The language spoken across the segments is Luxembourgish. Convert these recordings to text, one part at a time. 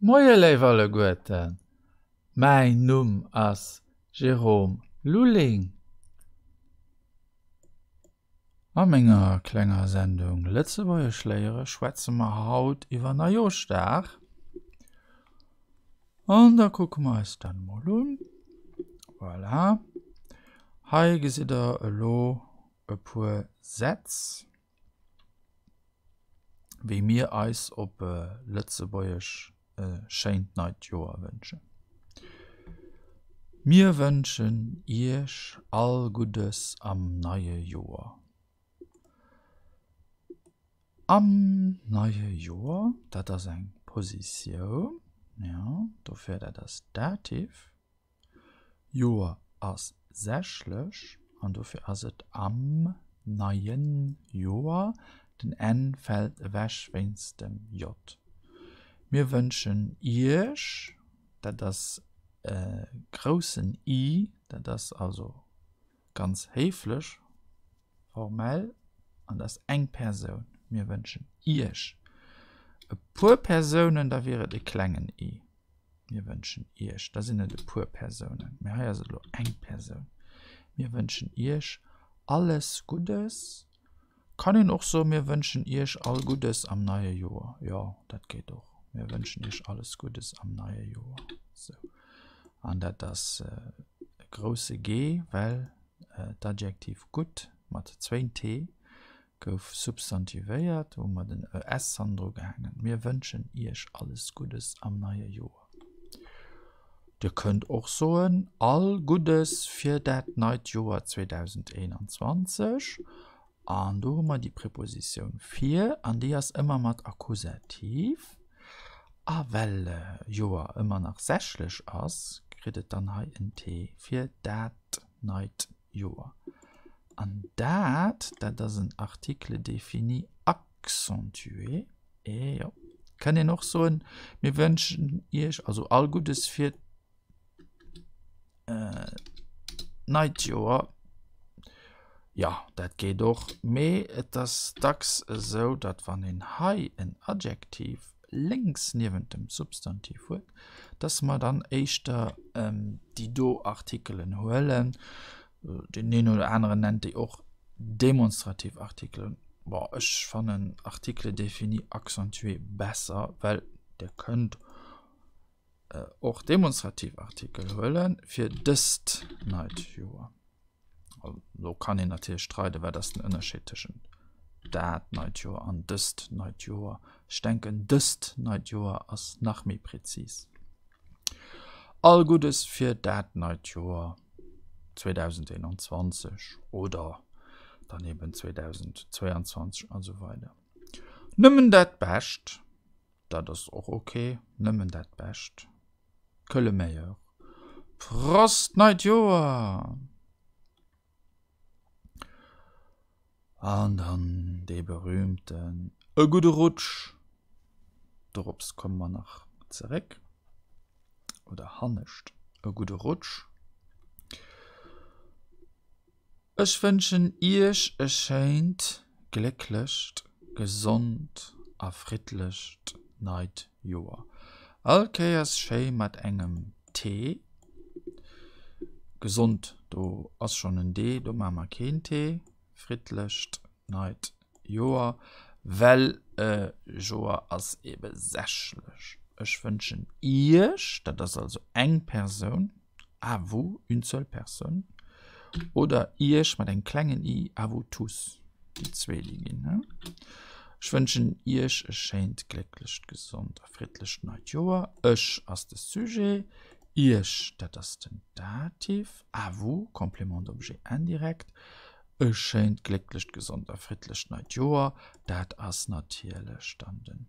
Moie léif alleguerten, mäin Numm ass Jérôme Lulling. A menger klenger Sendung Lëtzebuergesch léiere schwätze mer haut iwwer Neijooschdag. An da kucke mer eis dat emol un. Voilà. Hei gesitt der elo e puer Sätz. Wéi mir eis op Lëtzebuergesch e schéint neit Joer wënschen. Mir wënschen Iech all Guddes am neie Joer. Am neie Joer, dat ass eng Positioun, jo, dofir dat ass Dativ. Joer ass sächlech an dofir ass et am neien Joer, den n fält ewech wéinst dem j. Mir wënschen Iech, dat ass e groussen i, dat ass also ganz héiflech, formell, an dat ass eng Persoun, mir wënschen Iech e puer Persounen, da wier et e klengen i. Mir wënschen Iech, da sinn et e puer Persounen, mee hei ass et elo eng Persoun. Mir wënschen Iech alles Guddes. Kann een och soen, mir wënschen Iech all Guddes am neie Joer. Jo, dat geet och. Mir wënschen Iech alles Guddes am neie Joer. Sou. An dat ass e grousse G, well d'Adjektiv gutt mat zwéin T Gouf substantivéiert, hu mer den es hannendru gehaangen. Mir wënschen Iech alles Guddes am neie Joer. Dir kënnt och soen, all Guddes fir dat neit Joer 2021. An do hu mer déi Prepositioun fir an déi ass ëmmer mat Akkusativ. A well Joer ëmmer nach sächlech ass, kritt et dann hei en T fir dat neit Joer. An dat, dat ass en Article défini accentué. Eh jo. Kann een och soen, mir wënschen Iech also all Guddes fir d'neit Joer. Jo, dat geet och. Mee et ass dacks esou, datt wann een hei en Adjektiv lénks niewent dem Substantiv huet, dass mer dann éischter déi do Artikelen huelen. Deen een oder aneren nennt déi och demonstrativ Artikelen. Bon, ech fannen Article défini accentué besser, well Der kënnt och demonstrativ Artikel huele fir dëst neit Joer. Lo kann een natierlech streiden, wat ass den Ënnerscheed tëschent dat neit Joer an dëst neit Joer. Ech denken, dëst neit Joer ass nach méi präzis. All Guddes fir dat neit Joer 2021 oder dann eben 2022 an esou weider. Nëmmen dat Bescht, dat ass och ok, nëmmen dat Bescht. Que le meilleur. Prost neit Joer! An dann dee berühmten E gudde Rutsch! Dorops komme mer nach zeréck. Oder hannescht e gudde Rutsch. Ech wënschen Iech e schéint, glécklecht, gesond a friddlecht neit Joer. All Kéiers schéi mat engem T. Gesond, do ass schonn en D, do maache mer keen T. Friddlecht neit Joer, well e Joer ass ebe sächlech. Ech wënschen Iech, dat ass also eng Persoun, à vous, une seule personne, oder Iech mat engem klengen i, à vous tous, déi zwee, déi ginn. Ech wënschen Iech e schéint, glécklecht, gesond a friddlecht neit Joer. Ech ass de Sujet, Iech, dat ass den Dativ, à vous, Complément d'objet indirect, E schéint, glécklecht, gesond a friddlecht neit Joer, dat ass natierlech dann den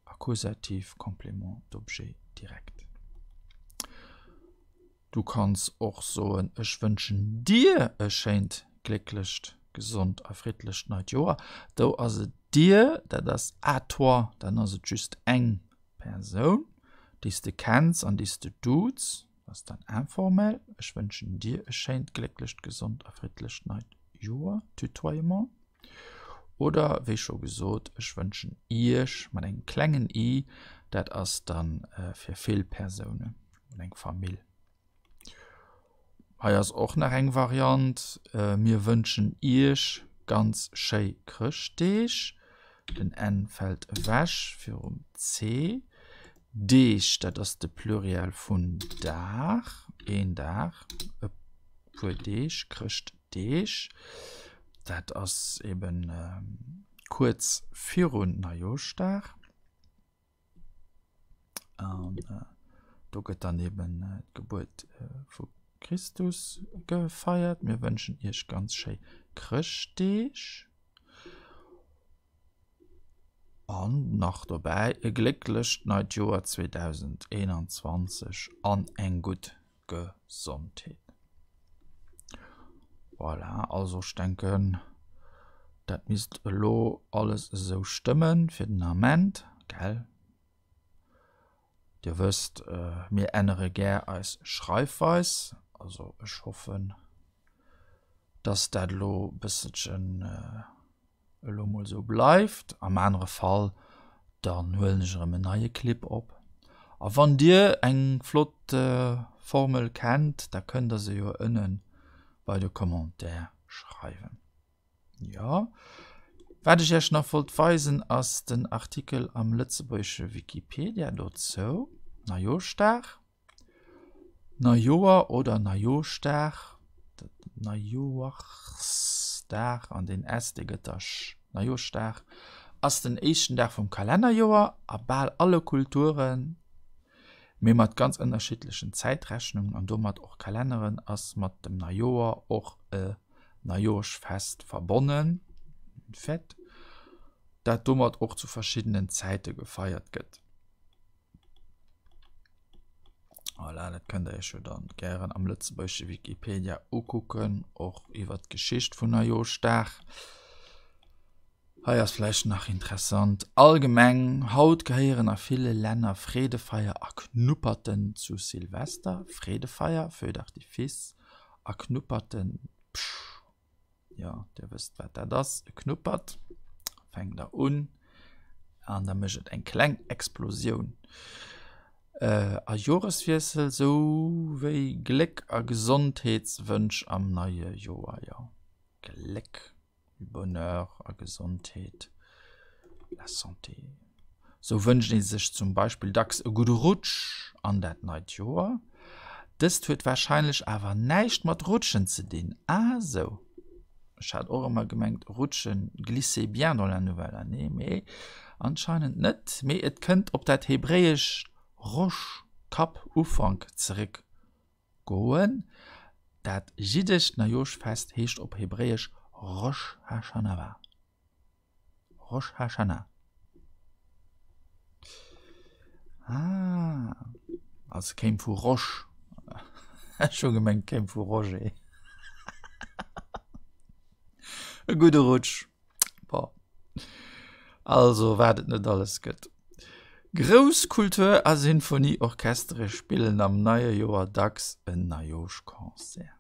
Akkusativ, Complément d'objet direct. Du kanns och soen, Ech wënschen dir e schéint, glécklecht, gesond a friddlecht neit Joer. Do ass et dir, dat ass à toi, dann ass et just eng Persoun, déi s de kenns an déi s de duuts. Ass dann informell, Ech wënschen dir e schéint, glécklecht, gesond a friddlecht neit Joer, Tutoiement. Oder wéi scho gesot, Ech wënschen iech, mat engem klengen i, Dat ass dann fir vill Persounen oder eng Famill. Hei ass och nach eng Variant, Mir wënschen Iech ganz schéi Chrëschtdeeg. Den N fält ewech virum C. Deeg, dat ass de Pluriel vun Dag, een Dag, e puer Deeg, Chrëschtdeeg. Dat ass eben kuerz virun Neijooschdag. An do gëtt dann eben d'Gebuert vu Christus gefeiert. Mir wënschen iech ganz schéi Chrëschtdeeg. An nach dobäi e glécklecht neit Joer 2021 an eng gutt Gesondheet. Voilà, also ech denken, dat misst elo alles esou stëmmen fir den Ament, gell? Dir wësst, mir ännere gär eis Schreifweis, also ech hoffen, dass dat elo e bësselchen elo mol esou bleift. Am anere Fall, dann huelen ech erëm en neie Clip op. A wann dir eng flott Formel kennt, da kënnt der se jo ënne bei de Commentaire schreiwen. Jo. Wat ech Iech nach wollt weisen, ass den Artikel am lëtzebuergesche Wikipedia dozou, Neijooschdag, Neijoer oder Neijoschdag, Neijoerschsdag an den s dee gëtt da sch, Neijoschdag ass den éischten Dag vum Kalennerjoer a bal alle Kulturen, mee mat ganz ënnerschiddlechen Zäitrechnungen an domat och Kalenneren ass mat dem Neijoer och e Neijoerschfest verbonnen, une fête, dat domat och zu verschiddenen Zäite gefeiert gëtt. Voilà, dat kënnt der iech jo dann gären am lëtzebuergesche Wikipedia ukucken, och iwwer d'Geschicht vun Neijoerschdag. Hei ass vläicht nach interessant, allgemeng, Haut gehéieren a ville Länner Freedefeier a Knupperten zu Silvester. Freedefeier, Feu d'artifice, a Knupperten, psch, jo, dir wësst wat dat ass, e Knuppert, fänkt der un an da mécht et eng kleng Explosioun. A Joreswiessel sou wéi Gléck a Gesondheetswënsch am neie Joer, jo, Gléck. Bonheur a Gesondheet, la santé. Sou wënscht ee sech zum Beispill dacks e gudde Rutsch an dat neit Joer. Dëst huet warscheinlech awer näischt mat Rutschen ze dinn. Ah sou, ech hat och ëmmer gemengt rutschen, glisser bien dans la nouvelle année, mee anscheinend net. Mee et kënnt op dat hebräescht Rosch, Kapp, Ufank, zeréck. Goen. Dat jiddescht Neijoerschfest heescht op Hebräesch Rosh Hashanah. Rosh Hashanah. Ah, also kéim vu Rosh. Ech hu gemengt, kéim vu Roger. E gudde Rutsch. Boah. Also wat et net alles gëtt. Grouss Kultur a Sinfonieorchestere spillen am neie Joer dacks en Neijooschconcert.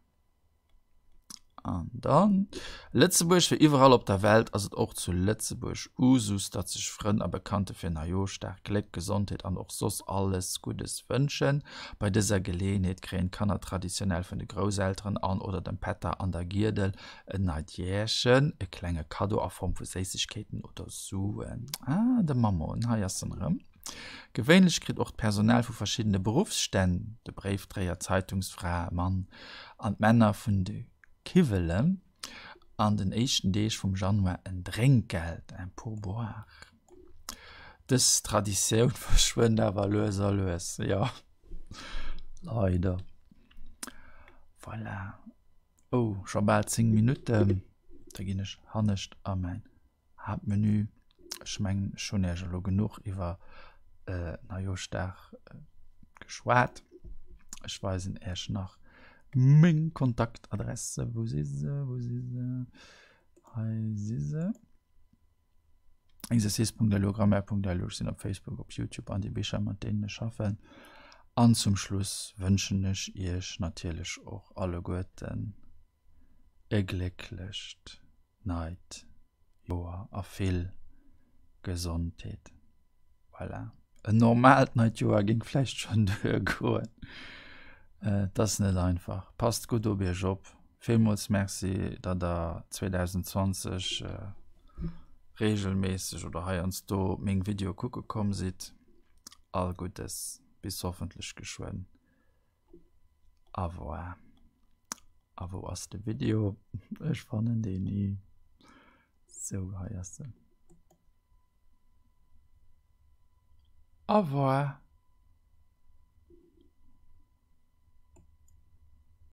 An dann Lëtzebuerg, Wéi iwwerall op der Welt ass et och zu Lëtzebuerg Usus, datt sech Frënn a Bekannte fir Neijooschdag Gléck, Gesondheet an och soss alles Guddes wënschen. Bei dëser Geleeënheet kréien d'Kanner traditionell vun de Grousselteren an oder dem Pätter an der Giedel En neit Jäerchen, e klenge Kaddo a Form vu Séissegkeeten oder Suen. Ah, de Mammon, hei ass en erëm. Gewéinlech kritt och d'Personal vu verschiddene Beruffsstänn, de Bréifdréier, d'Zeitungsfra, Mann an d'Männer vun de Kiwwelen, an den éischten Deeg vum Januar en Drénkgeld, un pourboire. Dës Traditioun verschwënnt awer lues a lues, jo, leider. Voilà. Oh, scho bal 10 Minutten. Da ginn ech hannescht a mäin Haaptmenü. Ech mengen, ech hunn Iech elo genuch iwwer Neijoerschdag geschwat. Ech weisen Iech nach meng Kontaktadresse. Wou si se? Wou si se? Hei si se. Exercice.lu, Grammaire.lu, ech sinn op Facebook, op Youtube an déi Bicher mat deenen ech schaffen. An zum Schluss wënschen ech iech natierlech och alleguerten e glécklecht neit Joer a vill Gesondheet. Voilà. En normaalt neit Joer géing vläicht schonn duergoen. Et ass net einfach. Passt gutt op iech op. Villmools Merci, datt der 2020 reegelméisseg oder heiansdo meng Videoe kucke komm sidd. All Guddes, bis hoffentlech geschwënn. Au revoir. A wou ass de Video? Ech fannen deen ni. Sou, hei ass en. Au revoir.